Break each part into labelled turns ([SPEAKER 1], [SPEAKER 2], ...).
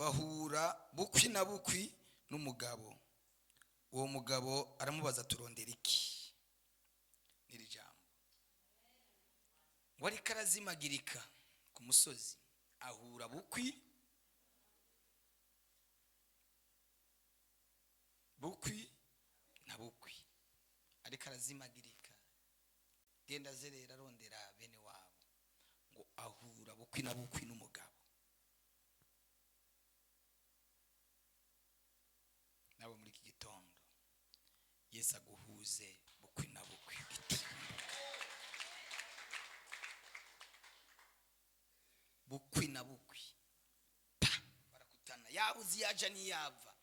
[SPEAKER 1] Bahura bukwi na bukwi n'umugabo. Uwo mugabo aramubaza, "Turondera iki?" N'iri jambo ngo ariko arazimagirika ku musozi, ahura bukwi bukwi na bukwi. Ariko arazimagirika, genda azerera arondera bene wabo, ngo ahura bukwi na bukwi n'umugabo. Nawe muri iki gitondo Yesu aguhuze bukwi na bukwi, bukwi na bukwi. Pa, barakutana, yabuze iyaja n'iyava.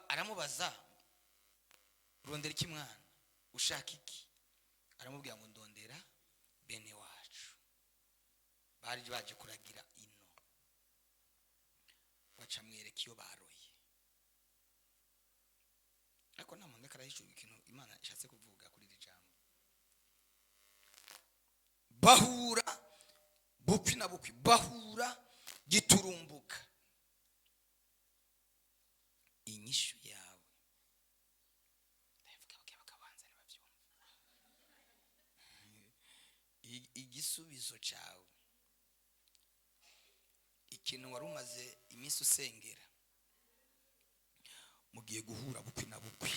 [SPEAKER 1] Aramubaza, "Urondera iki mwana? Ushaka iki?" Aramubwira ngo, "Ndondera bene wacu bari baje kuragira ino." Baca mwereka iyo baroye. Ariko nta muntu arahishura ikintu Imana ishatse kuvuga kuri iri jambo. Bahura bukwi na bukwi, bahura giturumbuka. Inyishu yawe ndayivuga buke, bakabanza ntibabyumva. Igisubizo cyawe, ikintu wari umaze iminsi usengera, mugiye guhura bukwi na bukwi.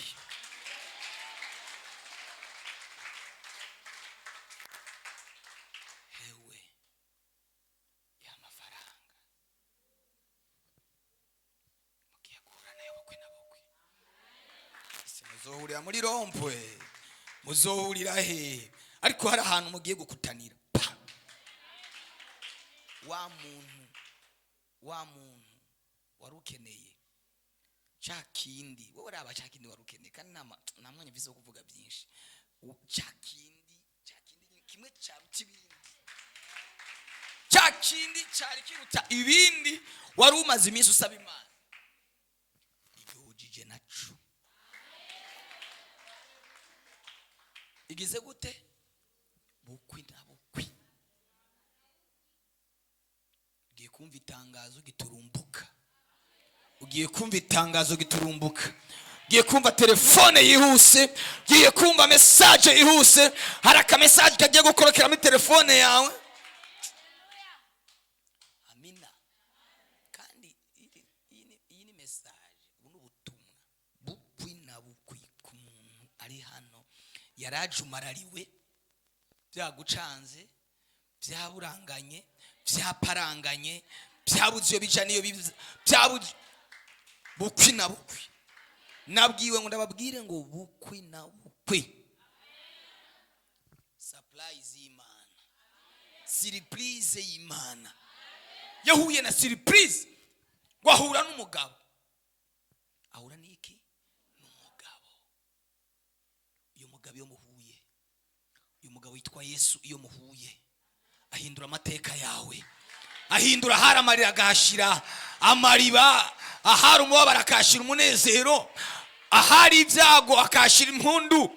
[SPEAKER 1] Hewe, y'amafaranga mugiye guhura nayo bukwi na bukwi. Ese muzohurira muri rond-point? Muzohurira he? Ariko hari ahantu mugiye gukutanira. Pa, wa muntu, wa muntu wari ukeneye ca kindi, wowe raba ca kindi wari ukeneye, kandi nta mwanya mfise wo kuvuga byinshi. Ca kindi, ca kindi kimwe cyaruta ibindi, ca kindi cyari kiruta ibindi wari umaze iminsi usaba Imana, igihujije naco. Igize gute? Bukwi na bukwi. Ugiye kumva itangazo giturumbuka, ugiye kumva itangazo giturumbuka, ugiye kumva telefone yihuse, ugiye kumva message yihuse. Hari aka message kagiye gukorokera muri telefone yawe. Amina. Kandi iyi ni message, ubu ni ubutumwa bukwi na bukwi ku muntu ari hano yarajumarariwe, byagucanze, byaburanganye, byaparanganye, byabuze iyo bija n'iyo biza, byabuze. Bukwi na bukwi, nabwiwe ngo ndababwire ngo bukwi na bukwi, surprise y'Imana, surprise y'Imana. Yahuye na surprise ngo ahura n'umugabo. Ahura n'iki? N'umugabo. Uyu mugabo iyo muhuye, uyu mugabo witwa Yesu, iyo muhuye ahindura amateka yawe, ahindura ahari amarira agahashira amariba, ahari umubabaro akahashyira umunezero, ahari ibyago akahashyira impundu,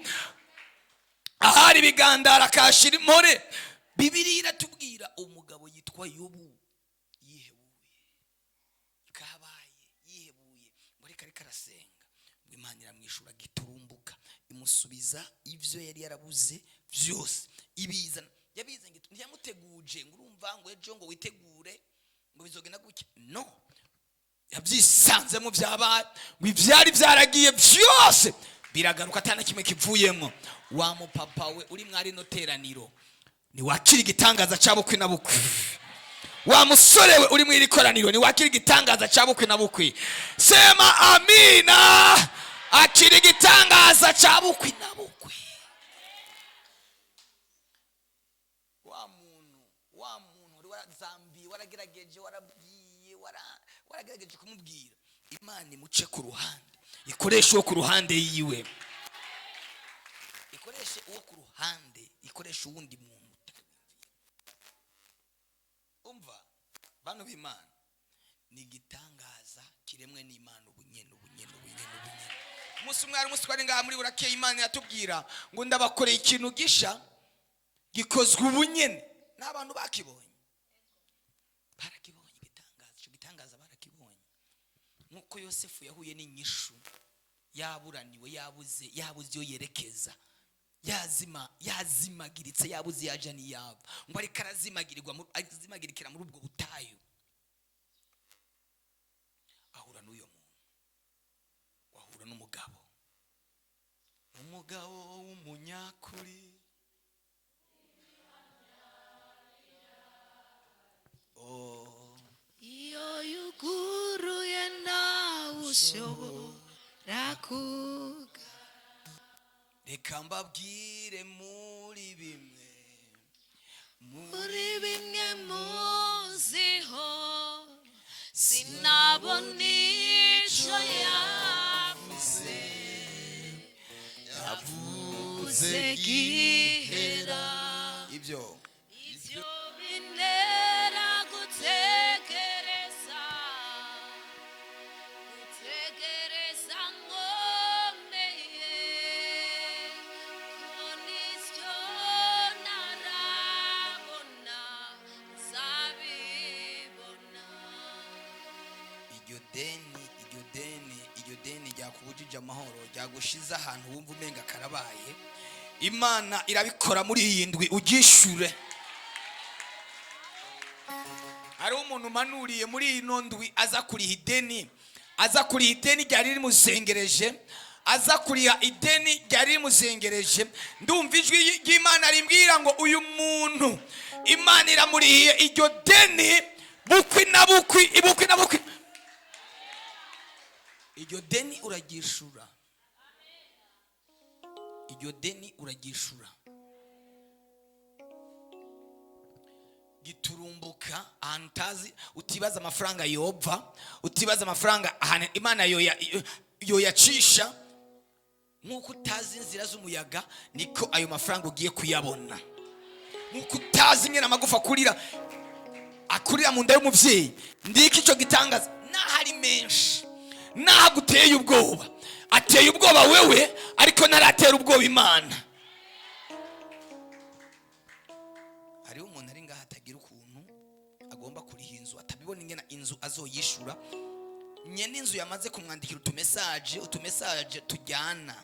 [SPEAKER 1] ahari ibigandara akahashyira impore. Bibiliya iratubwira umugabo yitwa Yobu yihebuye, kabaye yihebuye, ngo reka reka, arasenga, ngo Imana iramwishura giturumbuka, imusubiza ibyo yari yarabuze byose. Ibizana yabizanye, ntiyamuteguje ngo urumva ngo ejo ngo witegure ngo bizogenda gutya. No yabyisanzemo, byabaye, ngo ibyari byaragiye byose biragaruka, atari na kimwe kivuyemo. Wa mupapa we uri mwari no teraniro, niwakira igitangaza cya bukwi na bukwi. Wa musore we uri mu iri koraniro, niwakira igitangaza cya bukwi na bukwi. Sema amina. Akira igitangaza cya bukwi na bukwi. Wa muntu, wa muntu wari warazambiye, waragerageje, warabwiye, waragerageje kumubwira, Imana imuce ku ruhande, ikoreshe uwo ku ruhande yiwe, ikoreshe uwo ku ruhande, ikoreshe uwundi muntu utari. Umva bantu b'Imana, ni igitangaza kiremwe n'Imana ubunyene, ubunyene, ubunyene, ubunyene. Umunsi umwe, hari umunsi twari ngaha muri burakeye, Imana yatubwira ngo, "Ndabakoreye ikintu gisha gikozwe ubunyene." N'abantu bakibonye, barakibonye igitangaza. Icyo gitangaza barakibonye. Nk'uko Yosefu yahuye n'inyishu, yaburaniwe, yabuze, yabuze iyo yerekeza, yazima, yazimagiritse, yabuze yaja n'iyava, ngo ariko arazimagirirwa azimagirikira muri ubwo butayu, ahura n'uyo muntu, wahura n'umugabo, umugabo w'umunyakuri. Oh.
[SPEAKER 2] Iyo yuguruye nawe ushobora kuga.
[SPEAKER 1] Reka mbabwire muri bimwe
[SPEAKER 2] muri bimwe muziho, sinabona ico yavuze, yavuze gihera.
[SPEAKER 1] Ibyo
[SPEAKER 2] Ivyo bintera gutekereza, gutekereza nkomeye, ko n'icyo ntarabona nzabibona.
[SPEAKER 1] Iryo deni, iryo deni, iryo deni ryakubujije amahoro, ryagushize ahantu wumva umenga karabaye, Imana irabikora muri iyi ndwi uryishure. Hariho umuntu umanuriye muri ino ndwi aza kuriha ideni, aza kuriha ideni ryari rimuzengereje, aza kuriha ideni ryari rimuzengereje. Ndumva ijwi ry'Imana rimbwira ngo uyu muntu Imana iramurihiye iryo deni, bukwi na bukwi, ibukwi na bukwi. Iryo deni uraryishura, iryo deni uraryishura. Giturumbuka ahantu utazi, utibaza amafaranga yopfa, utibaza amafaranga ahantu Imana yoyacisha. Nk'uko utazi inzira z'umuyaga, niko ayo mafaranga ugiye kuyabona. Nk'uko utazi ingene amagufa akurira mu nda y'umuvyeyi, ndiko ico gitangaza. Naho ari menshi, naho aguteye ubwoba, ateye ubwoba wewe, ariko ntaratera ubwoba Imana. Hariho umuntu ari ngaha atagira ukuntu agomba kuriha inzu, atabibona ingene inzu azoyishura. Nyene inzu yamaze kumwandikira utumesaje, utumesaje tujyana.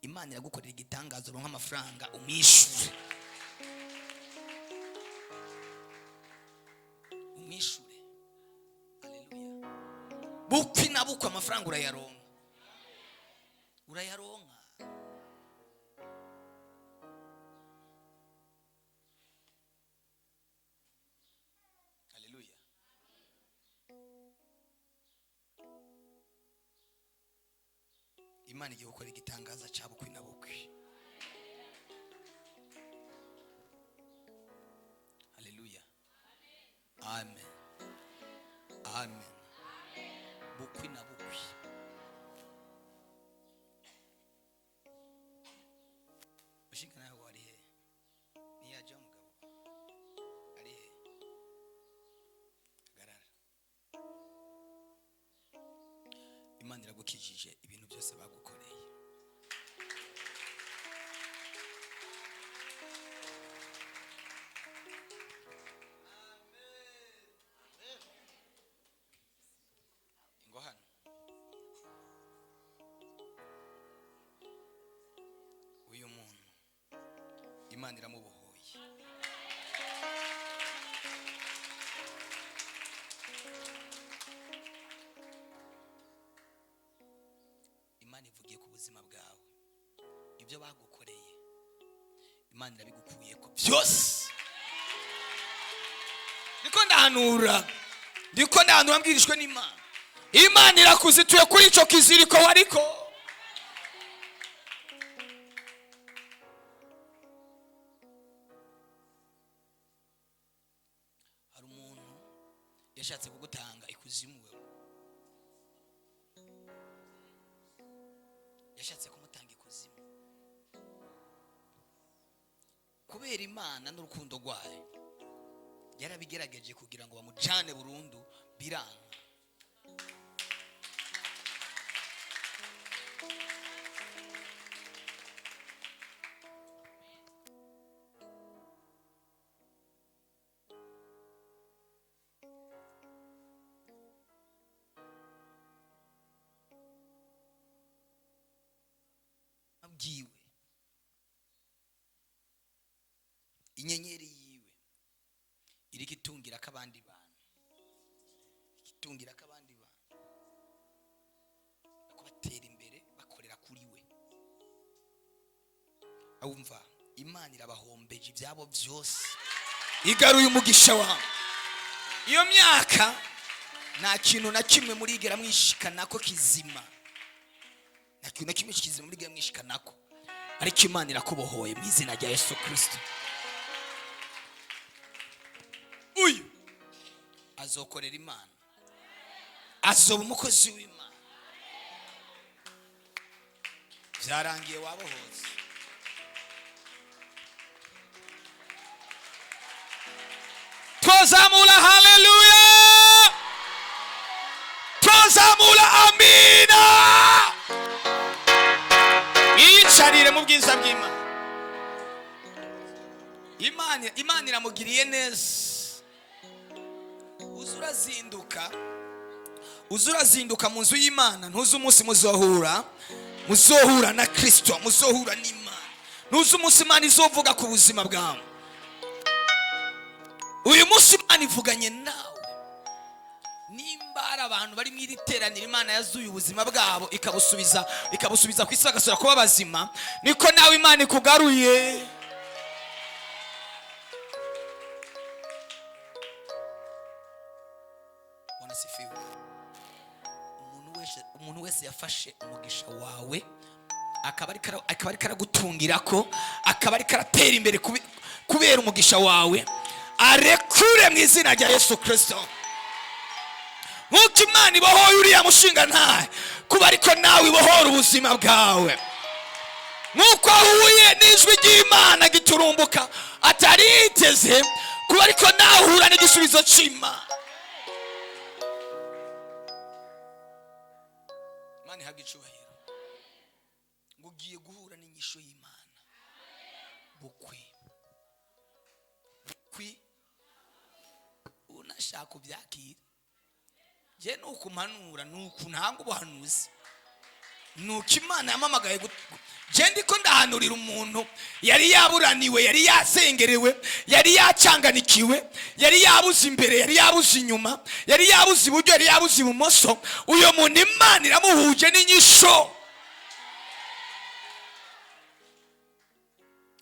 [SPEAKER 1] Imana iragukorera igitangaza, uronka amafaranga umwishure, umwishure. Haleluya! Bukwi na bukwi amafaranga urayaronka, urayaronka. Haleluya! Imana igiye gukora igitangaza cya bukwi na bukwi. Haleluya! Amen, amen. Bukwi na bukwi. Ushinga nawe ari he? Ntiyaje mugabo, ari he? Hagarara. Imana iragukijije ibintu byose bagukoreye. Ingo hano, uyu muntu Imana iramubohoye. Imana ivugiye ku buzima bwawe, ibyo bagukoreye Imana irabigukuyeko byose. Ndiko ndahanura, ndiko ndahanura mbwirishwe n'Imana. Imana irakuzituye kuri ico kiziriko wariko. Hari umuntu yashatse kugutanga ikuzimu, wewe yashatse kumutanga ikuzimu. Kubera Imana n'urukundo rwayo, yarabigerageje kugira ngo bamujane burundu, biranga. Ryiwe, inyenyeri yiwe iriko itungira ko abandi bantu, itungira ko abandi bantu kubatera imbere bakorera kuri we. Awumva Imana irabahombeje ibyabo byose, igaruye umugisha wawe. Iyo myaka nta kintu na kimwe murigera mwishikanako kizima, nta kintu na kimwe kizima murigera mwishikanako, ariko Imana irakubohoye mu izina rya Yesu Kirisito. Uyu azokorera Imana, azoba umukozi w'Imana. Byarangiye, wabohotse. Twazamura haleluya, twazamura amina. Yiyicarire mu bwiza bw'Imana. Imana iramugiriye neza. Uza urazinduka, uza urazinduka mu nzu y'Imana. Ntuzi umunsi muzohura, muzohura na Kirisito, muzohura n'Imana. Ntuzi umunsi Imana izovuga ku buzima bwawe. Uyu munsi Imana ivuganye nawe. Nimba hari abantu bari mu iri teraniro Imana yazuye ubuzima bwabo, ikabusubiza ku isi, bagasubira kuba bazima, niko nawe Imana ikugaruye. Bwana asifiwe. Umuntu wese yafashe umugisha wawe, akaba ariko aragutungira ko akaba ariko aratera imbere kubera umugisha wawe, arekure mu izina rya Yesu Kirisito. Nk'uko Imana ibohoye uriya mushinga ntahe kuba, ariko nawe ibohora ubuzima bwawe. Nk'uko ahuye n'ijwi ry'Imana giturumbuka atari yiteze kuba, ariko nawe uhura n'igisubizo cy'Imana. Imana ihabwa icubahiro. Ngo ugiye guhura n'inyishu y'Imana. Bukwi bukwi, unashaka ubyakira. Je nuko mpanura, nuko ntanga ubuhanuzi, nuko Imana yamamagaye. Je ndiko ndahanurira umuntu yari yaburaniwe, yari yasengerewe, yari yacanganikiwe, yari yabuze imbere, yari yabuze inyuma, yari yabuze iburyo, yari yabuze ibumoso. Uyo muntu Imana iramuhuje n'inyisho.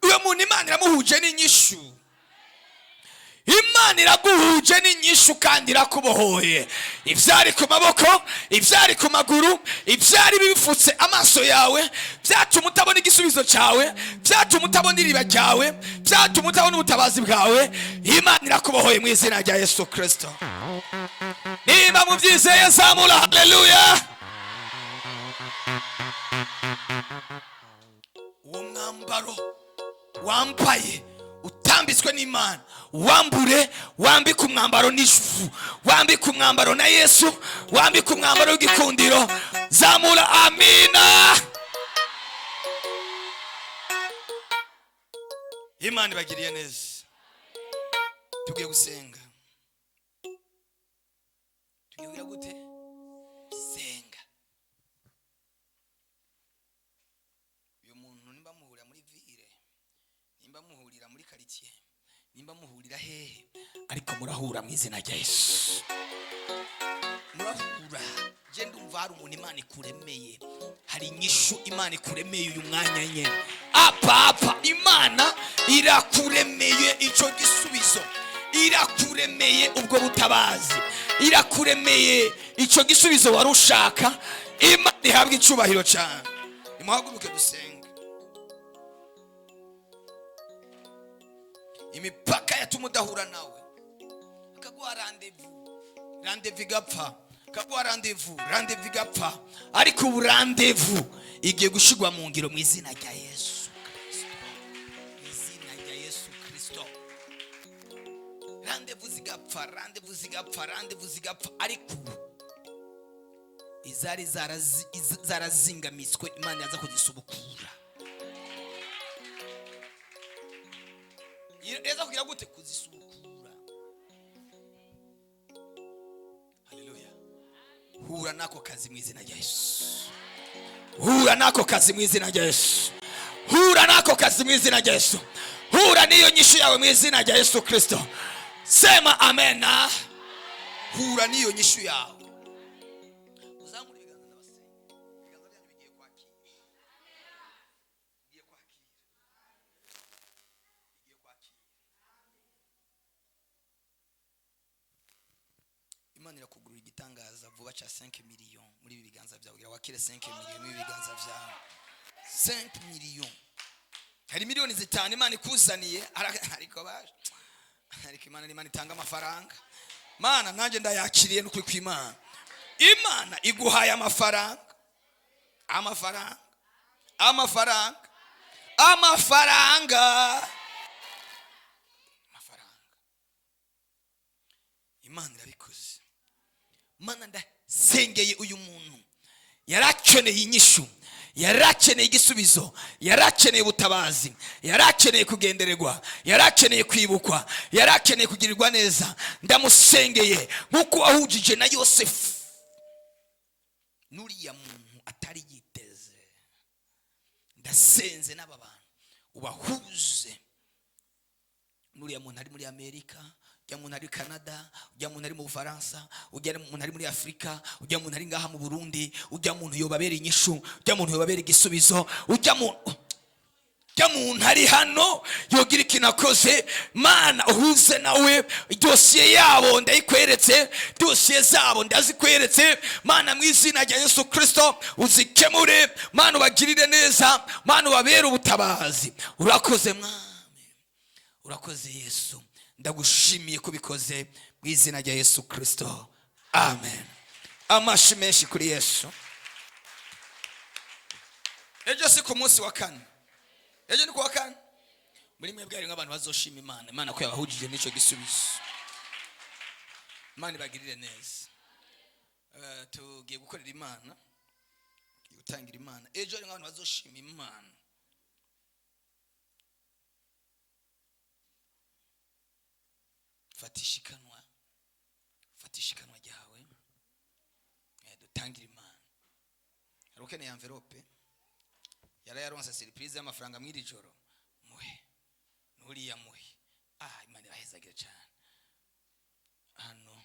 [SPEAKER 1] Uyo muntu Imana iramuhuje n'inyishu. Imana iraguhuje n'inyishu kandi irakubohoye. Ivyari ku maboko, ivyari ku maguru, ivyari bifutse amaso yawe, byatuma utabona igisubizo cyawe, byatuma utabona iriba ryawe, byatuma utabona ubutabazi bwawe, Imana irakubohoye mu izina rya Yesu Kristo. Niba mubyizeye, zamura haleluya. Uwo mwambaro wambaye utambitswe n'Imana, wambure, wambike umwambaro n'ijuru, wambike umwambaro na Yesu, wambike umwambaro w'igikundiro. Zamura amina. Imana ibagiriye neza. Tugiye gusenga. Tugiye kugira gute? Senga. Uyu muntu nimba muhurira muri ville, nimba muhurira muri quartier, nimba muhurira hehe, ariko murahura mu izina rya Yesu. Murahura. Je ndumva hari umuntu Imana ikuremeye, hari inyishu Imana ikuremeye uyu mwanya nyene. Apa apa, Imana irakuremeye ico gisubizo, irakuremeye ubwo butabazi, irakuremeye ico gisubizo wari ushaka. Imana ihabwe icubahiro cyane. Nimuhaguruke dusenge. Imipaka yatuma udahura nawe, akaguha randevu, randevu igapfa, akaguha randevu, randevu igapfa, ariko ubu randevu igiye gushirwa mu ngiro mu izina rya Yesu Kristo. Mu izina rya Yesu Kristo. Randevu zigapfa, randevu zigapfa, randevu zigapfa, ariko ubu izari zarazingamitswe Imana yaza kuzisubukura. Yaza kugira gute? Kuzisubukura. Haleluya. Hura nako kazi mu izina rya Yesu. Hura nako kazi mu izina rya Yesu. Hura n'ako kazi mu izina rya Yesu. Hura n'iyo nyishu yawe mu izina rya Yesu Kristo. Sema amena. Hura n'iyo nyishu yawe. Uzamure ibiganza, ndabasenga. Ibiganza byanyu bigiye kwakira, bigiye kwakira, bigiye kwakira. Imana irakugurira igitangaza vuba cya 5 million muri ibi biganza byawe, kugira wakire 5 million muri ibi biganza byawe. 5 million, hari miliyoni 5 Imana ikuzaniye. Ariko baje, ariko Imana ni Imana itanga amafaranga. Mana, nanjye ndayakiriye n'ukuri kw'Imana. Imana iguhaye amafaranga, amafaranga, amafaranga, amafaranga, amafaranga. Imana irabikoze. Mana, ndasengeye uyu muntu yarakeneye inyishu, yarakeneye igisubizo, yarakeneye ubutabazi, yarakeneye kugendererwa, yarakeneye kwibukwa, yarakeneye kugirirwa neza. Ndamusengeye nk'uko wahujije na Yosefu n'uriya muntu atari yiteze. Ndasenze n'aba bantu ubahuze n'uriya muntu ari muri Amerika, ujya muntu ari Canada, ujya muntu ari mu Bufaransa, ujya muntu ari muri Afurika, ujya muntu ari ngaha mu Burundi, ujya muntu yobabera inyishu, ujya muntu yobabera igisubizo, ujya muntu ari hano yogira ikintu akoze. Mana, uhuze nawe. Dosiye yabo ndayikweretse, dosiye zabo ndazikweretse. Mana, mu izina rya Yesu Kirisito, uzikemure. Mana, ubagirire neza. Mana, ubabere ubutabazi. Urakoze Mwami, urakoze Yesu. Ndagushimiye ko ubikoze mu izina rya Yesu Kirisito, amen. Amashi menshi kuri Yesu. Ejo si ku munsi wa kane? Ejo ni ku wa kane. Muri mwebwe harimo abantu bazoshima Imana, Imana ko yabahujije n'icyo gisubizo. Imana ibagirire neza. Tugiye gukorera Imana, tugiye gutangira Imana. Ejo harimo abantu bazoshima Imana. Fata ishikanwa, fata ishikanwa ryawe, dutangire Imana. Hari ukeneye enveloppe? Yarayaronse surprise y'amafaranga mw'iri joro. Muhe nuriya, muhe. Ah, Imana ibahezagire cyane. Hano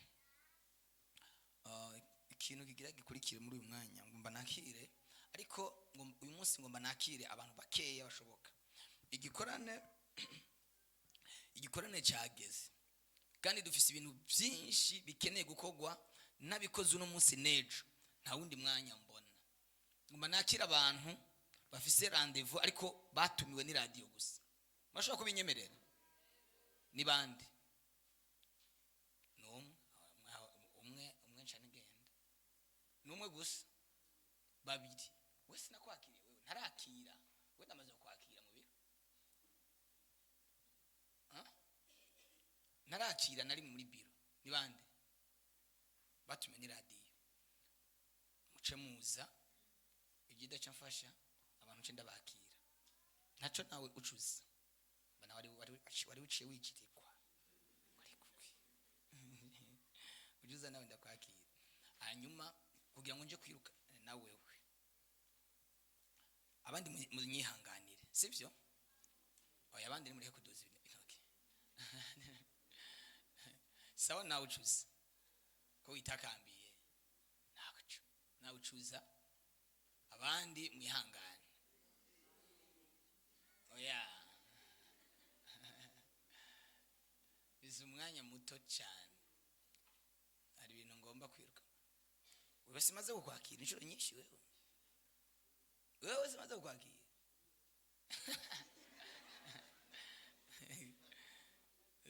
[SPEAKER 1] ikintu kigira gikurikire muri uyu mwanya, ngomba nakire, ariko uyu munsi ngomba nakire abantu bakeya bashoboka. Igikorane cyageze kandi dufise ibintu byinshi bikeneye gukorwa. N'abikoze uno munsi n'ejo, nta wundi mwanya mbona. Ngomba nakira abantu bafise rendez-vous ariko batumiwe n'iradiyo gusa. Murashobora kubinyemerera? Ni bande? Ni umwe, umwe, umwe. Nca nigenda. Ni umwe gusa, babiri. We, sinakwakiriye wewe, ntarakira we. Ndamaze kukwakira mu biro. Ah? Ntarakira, nari muri biro. Ni bande batumiwe n'iradiyo? Muce muza. Ibyo idaca mfasha abantu, nce ndabakira. Ntaco nawe ucuza. Mbona wari uciye wikirikwa, wari kukwi ucuza. Nawe ndakwakira hanyuma kugira ngo nje kwiruka na wewe. Abandi munyihanganire, sibyo? Oya, abandi nimureke kuduza intoki. Sawa, nawe ucuza ko witakambiye. Nawe nawe ucuza. Abandi mwihangane. Oya, biza umwanya muto cyane, hari ibintu ngomba kwiruka. Wewe simaze kukwakira inshuro nyinshi. Wewe simaze kukwakira.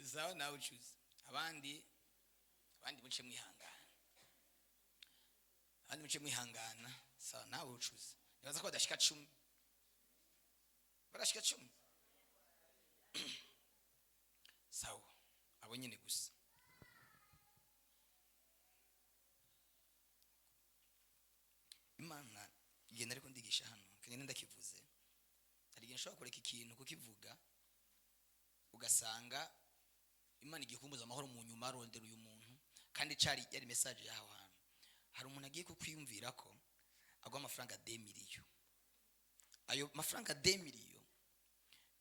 [SPEAKER 1] Sawa, nawe ucuza. Abandi muce mwihangana, abandi muce mwihangana. Sawa, nawe ucuza. Nibaza ko badashika 10, barashika 10. Sawa, abo nyine gusa. Imana igenda, ariko ndigisha hano kagenda ndakivuze. Hari igihe nshobora kureka ikintu kukivuga, ugasanga Imana igiye kumbuza amahoro mu nyuma. Arondera uyu muntu kandi cari yari message yahawe. Hantu hari umuntu agiye kukwiyumvira ko agwa amafaranga 2 miliyo. Ayo mafaranga 2 miliyo.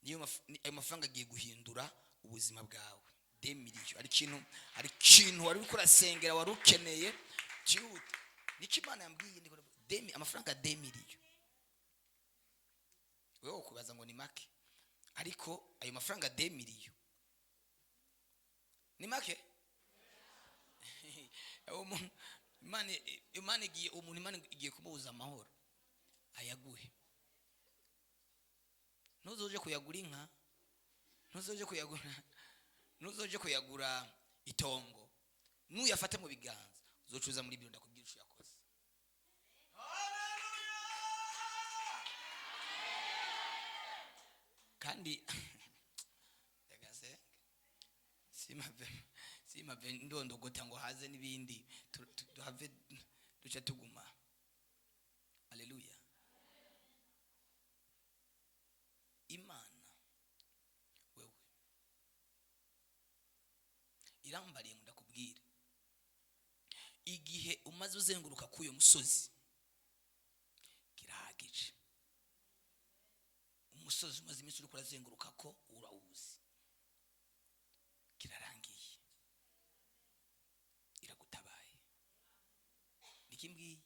[SPEAKER 1] Niyo ayo mafaranga agiye guhindura ubuzima bwawe. 2 millions, hari ikintu wari uriko urasengera, wari ukeneye cyihuta. Nicyo Imana yambwiye. Ndiko amafaranga 2 millions, wewe ukubaza ngo ni make, ariko ayo mafaranga 2 millions ni make. Imana igiye, umuntu Imana igiye kumubuza amahoro ayaguhe. Ntuzoje kuyagura inka, ntuzoje kuyagura itongo. Nuyafate mu biganza, uzocuza muri biro, ndakubwira ico yakoze. Kandi reka se, simave ndondogota ngo haze n'ibindi, tuhave duce tuguma. Aleluya! Imana wewe irambariye ngo ndakubwire, igihe umaze uzenguruka k'uyo musozi kirahagije. Umusozi umaze iminsi uriko urazenguruka ko urawuzi, kirarangiye, iragutabaye. Nikimbwiye.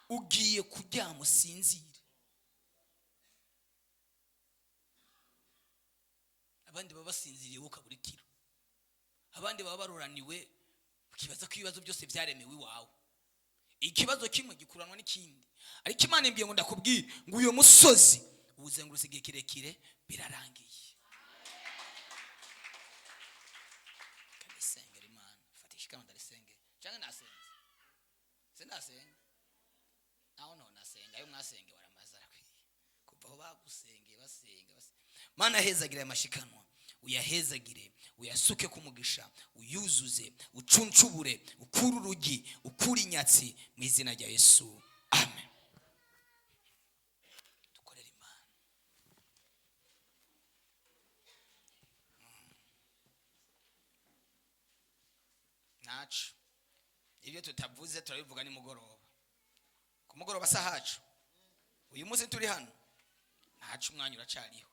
[SPEAKER 1] Ugiye kuryama usinzire. Abandi baba basinziriye, wowe ukabura itiro. Abandi baba baroraniwe, ukibaza ko ibibazo byose byaremewe iwawe. Ikibazo kimwe gikuranwa n'ikindi, ariko Imana imbwiye ngo ndakubwire ngo uyu musozi uwuzengurutse igihe kirekire, birarangiye. Kandi Imana fatisha ikamba, ndarisengera cyangwa nasenze, sinasenga naho no nasenga. Ayo mwasenge waramaze, arakwiye kuva aho bagusengeye, basenga basenga. Mana, hezagire aya mashikanwa, uyahezagire, uyasuke ku mugisha, uyuzuze, ucuncubure, ukure urugi, ukure inyatsi, mu izina rya Yesu, amen. Dukorere Imana. Ntacu ibyo tutavuze turabivuga nimugoroba, ku mugoroba sa hacu. Uyu munsi turi hano, ntacu, umwanya uracariho,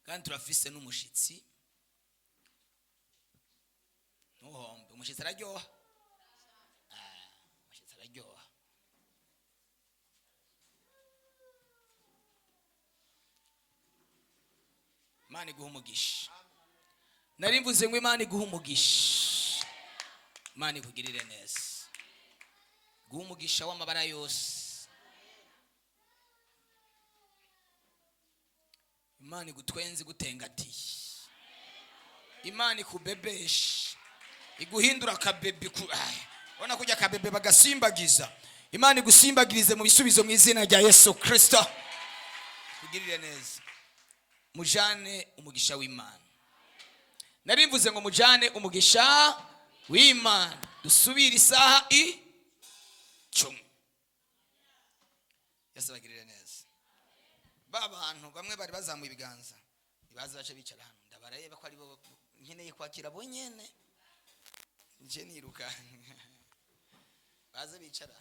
[SPEAKER 1] kandi turafise n'umushitsi. Ntuhombe, umushitsi araryoha. Ah, umushitsi araryoha. Imana iguha umugisha. Nari mvuze ngo Imana iguha umugisha, Imana ikugirire neza, guha umugisha w'amabara yose. Imana igutwenze, igutengatiye. Imana ikubebeshe, iguhindura akabebi Ay, ubona kujya akabebe bagasimbagiza. Imana igusimbagirize mu bisubizo mu izina rya Yesu Kristo. Kugirire neza, mujane umugisha w'Imana. Nari mvuze ngo mujane umugisha w'Imana. Dusubire isaha 10. Yesu abagirire neza. Ba bantu bamwe bari bazamuye ibiganza, ntibaze bace bicara hano, ndabareba ko aribo nkeneye kwakira bonyene, nje niruka. Baze bicara.